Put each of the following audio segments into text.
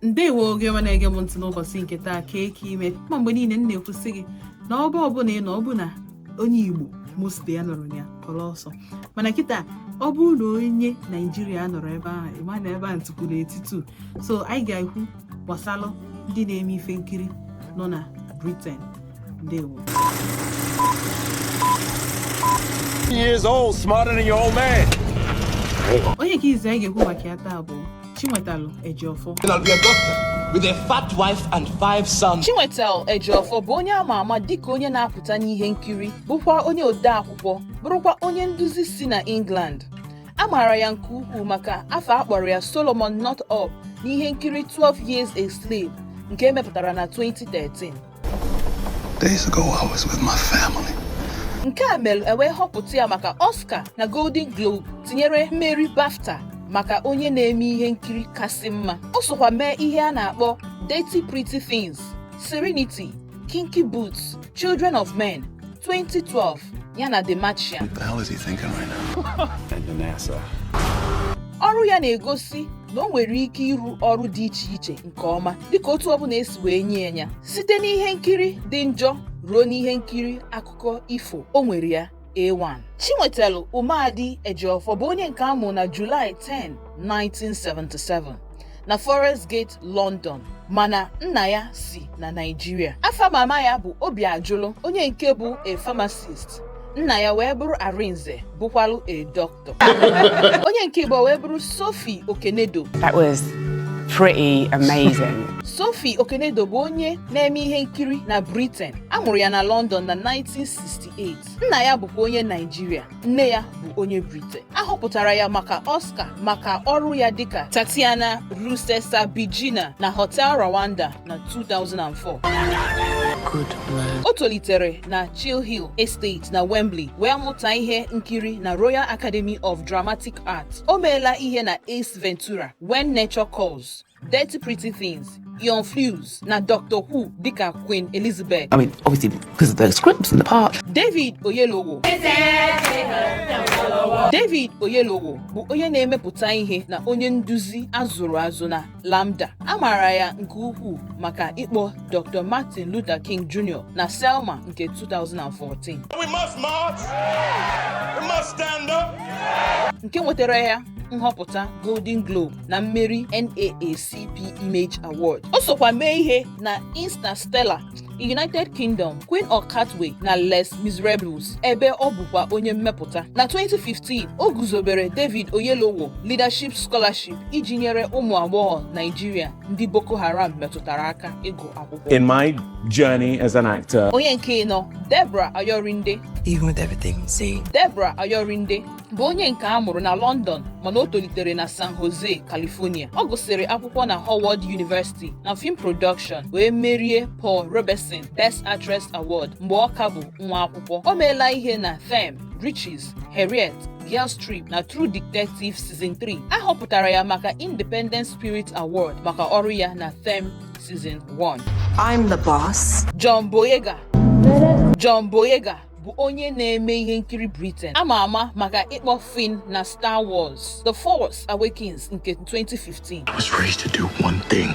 Ndewo gị ọma na-ege m ntị n'ụbọchị nke taa. Ka eke ime ma mgbe niile m na-ekwusị gị na ọba ọbụla ị nọ, ọ bụ na onye Igbo mostly ya nọrọ na ya pụrụ ọsọ, mana kịta ọ bụrụ na onye Naijiria nọrọ ebe ahụ, ịma na ebe a ntụkwuru etitu. So anyị ga-ekwu gbasalụ ndị na-eme ife nkiri nọ na Britain. Ndewo. Years old, smarter than your old man. Onye nke izi anyị ga-ekwu maka ya taa bụ Chinwetalụ Ejiofor. I'll be a doctor with a fat wife and five sons. Chiwetel Ejiofor bụ onye ama ama dịka onye na-apụta n'ihe nkiri, bụkwa onye ode akwụkwọ, bụrụkwa onye nduzi si na England. A maara ya nke ukwuu maka afọ a kpọrọ ya Solomon Northup n'ihe nkiri 12 Years a Slave nke emepụtara na 2013. Days ago, I was with my family. Nke a mere e wee họpụta ya maka Oscar na Golden Globe, tinyere mmeri BAFTA maka onye na-eme ihe nkiri kasị mma. O sokwa mee ihe a na-akpọ Dirty Pretty Things, Serenity, Kinky Boots, Children of Men, 2012 yana The Martian. What the hell is he thinking right now? And the NASA. Ọrụ ya na-egosi na o nwere ike ịrụ ọrụ dị iche iche nke ọma, dịka otu ọbụla esi wee nye ya, site n'ihe nkiri dị njọ ruo n'ihe nkiri akụkọ ifo, o nwere ya A1. Chiwetel Umeadi Ejiofor bụ onye nke amụ na Julaị 10, 1977 na Forest Gate, London, mana nna ya si na Naịjirịa. Afa mama ya bụ Obiajulu, onye nke bụ a pharmacist. Nna ya wee bụrụ Arinze, bụkwalụ a doctor. Onye nke Igbo wee bụrụ Sophie Okenedo. That was pretty amazing. Sophie Okenedo bụ onye na-eme ihe nkiri na Britain. A mụrụ ya na London na 1968. Nna ya bụkwa onye Naijiria, nne ya bụ onye Britain. A họpụtara ya maka Oscar maka ọrụ ya dịka Tatiana Rusesabagina na Hotel Rwanda na 2004. O tolitere na Chill Hill Estate na Wembley, wee mụta ihe nkiri na Royal Academy of Dramatic Art. O meela ihe na Ace Ventura, When Nature Calls, Dirty Pretty Things, Yon Flews na Doctor Who dịka Queen Elizabeth. I mean, obviously, because of the scripts and the part. David Oyelowo. David Oyelowo bụ onye na-emepụta ihe na onye nduzi azụrụ azụ na Lambda. A maara ya nke ukwuu maka ịkpọ Dr. Martin Luther King Jr. na Selma nke 2014. We must march. We must stand up. Nke nwetara ya nhọpụta Golden Globe na mmeri NAACP Image Award. O sokwa mee ihe na Interstellar, United Kingdom, Queen of Katwe na Les Miserables, ebe ọ bụkwa onye mmepụta. Na 2015, o guzobere David Oyelowo Leadership Scholarship iji nyere ụmụ agbọghọ Naijiria ndị Boko Haram metụtara aka ịgụ akwụkwọ. In my journey as an actor, Onye nke ịnọ, Deborah Ayorinde. Even with everything we've seen. Deborah Ayorinde bụ onye nke a mụrụ na London, mana o tolitere na San Jose, California. Ọ gụsịrị akwụkwọ na Howard University na film production, wee merie Paul Robeson Best Actress Award mgbe ọ ka bụ nwa akwụkwọ. O meela ihe na Them, Riches, Harriet, Girls Trip na True Detective Season 3. A họpụtara ya maka Independent Spirit Award maka ọrụ ya na Them Season 1. I'm the boss. John Boyega. John Boyega bụ onye na-eme ihe nkiri Britain ama ama maka ịkpọ Finn na Star Wars: The Force Awakens nke 2015. I was raised to do one thing.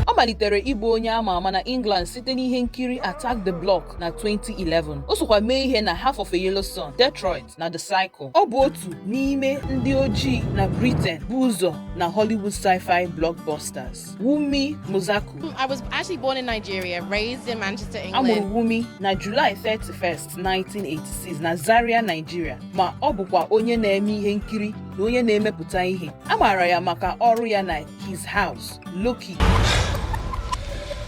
Ọ malitere ịbụ onye ama ama na England site n'ihe nkiri Attack the Block na 2011. O sokwa mee ihe na Half of a Yellow Sun, Detroit na The Cycle. Ọ bụ otu n'ime ndị ojii na Britain bụ ụzọ na Hollywood sci-fi blockbusters. Wunmi Mosaku. I was actually born in Nigeria, raised in Manchester, A England. mụrụ Wunmi na July 31st, 1986 na Zaria, Nigeria, ma ọ bụkwa onye na-eme ihe nkiri na onye na-emepụta ihe. A maara ya maka ọrụ ya na His House, Loki.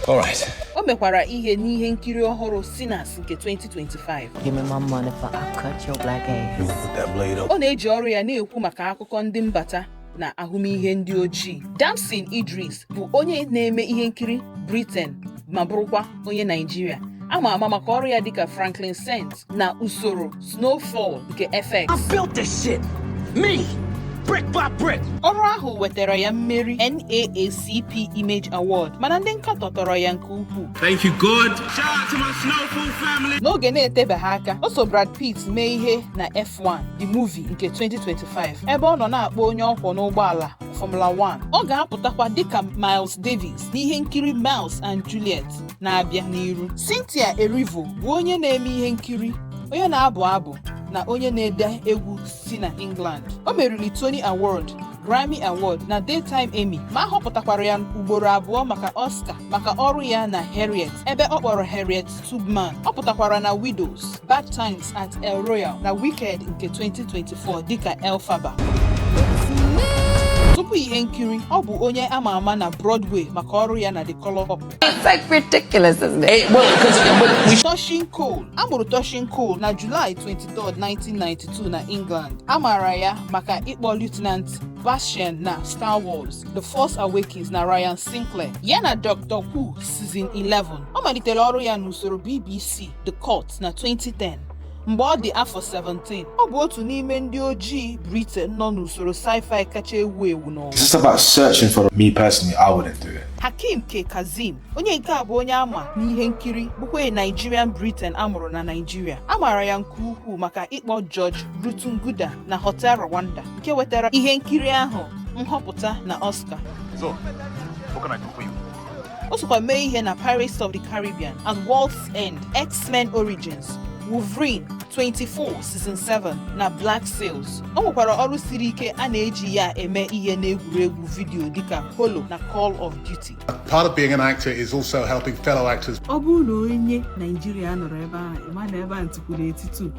All right. O mekwara ihe n'ihe nkiri ọhụrụ Sinners nke 2025. Give me my money for I cut your black ass. Put that blade up. Ọ na-eji ọrụ ya na-ekwu maka akụkọ ndị mbata na ahụmịhe ndị ojii. Damson Idris bụ onye na-eme ihe nkiri Britain ma bụrụkwa onye Naijiria ama ama maka ọrụ ya dịka Franklin Saint na usoro Snowfall nke FX. Built this shit. Me. Brick by brick. Ọrụ ahụ wetara ya mmeri NAACP Image Award, mana ndị nkatọ tọrọ ya nke ukwuu. Thank you, God. Shout out to my Snowfall family. N'oge na-etebeghị aka, o so Brad Pitt mee ihe na F1 The Movie nke 2025, ebe ọ nọ na-akpọ onye ọkwọ n'ụgbọala Formula 1. Ọ ga-apụtakwa dịka Miles Davis n'ihe nkiri Miles and Juliet na-abịa n'iru. Cynthia Erivo bụ onye na-eme ihe nkiri, onye na-abụ abụ na onye na-ede egwu si na England. O meriri Tony Award, Grammy Award na Daytime Emmy, ma a họpụtakwara ya ugboro abụọ maka Oscar maka ọrụ ya na Harriet, ebe ọ kpọrọ Harriet Tubman. Ọ pụtakwara na Widows, Bad Times at El Royale na Wicked nke 2024 dịka Elphaba. Tupu ihe nkiri, ọ bụ onye ama ama na Broadway maka ọrụ ya na The Color Purple. It's like ridiculous, isn't it? Well, because we Toshin Cole. A mụrụ Toshin Cole na July 23, 1992 na England. A maara ya maka ịkpọ Lieutenant Bastian na Star Wars: The Force Awakens na Ryan Sinclair ya na Doctor Who Season 11. Ọ malitere ọrụ ya n'usoro BBC The Court na 2010 mgbe ọ dị afọ 17. Ọ bụ otu n'ime ndị ojii Britain nọ n'usoro sci-fi kacha ewu ewu n'ụwa. It's just about searching for me personally, I wouldn't do it. Hakeem K. Kazim, onye nke a bụ onye ama n'ihe nkiri, bụkwa Nigerian Britain amụrụ na Nigeria. A maara ya nke ukwuu maka ịkpọ George Rutunguda na Hotel Rwanda, nke wetara ihe nkiri ahụ nhọpụta na Oscar. So, what can I do for you? O sokwa mee ihe na Pirates of the Caribbean, At World's End, X-Men Origins Wolverine, 24 Season 7 na Black Sails. O nwekwara ọrụ siri ike a na-eji ya eme ihe n'egwuregwu vidiyo dịka Halo na Call of Duty. Part of being an actor is also helping fellow actors. Ọ bụrụ na onye Naijiria nọrọ ebe ahụ, ịma na ebe a ntụkwuru etitu.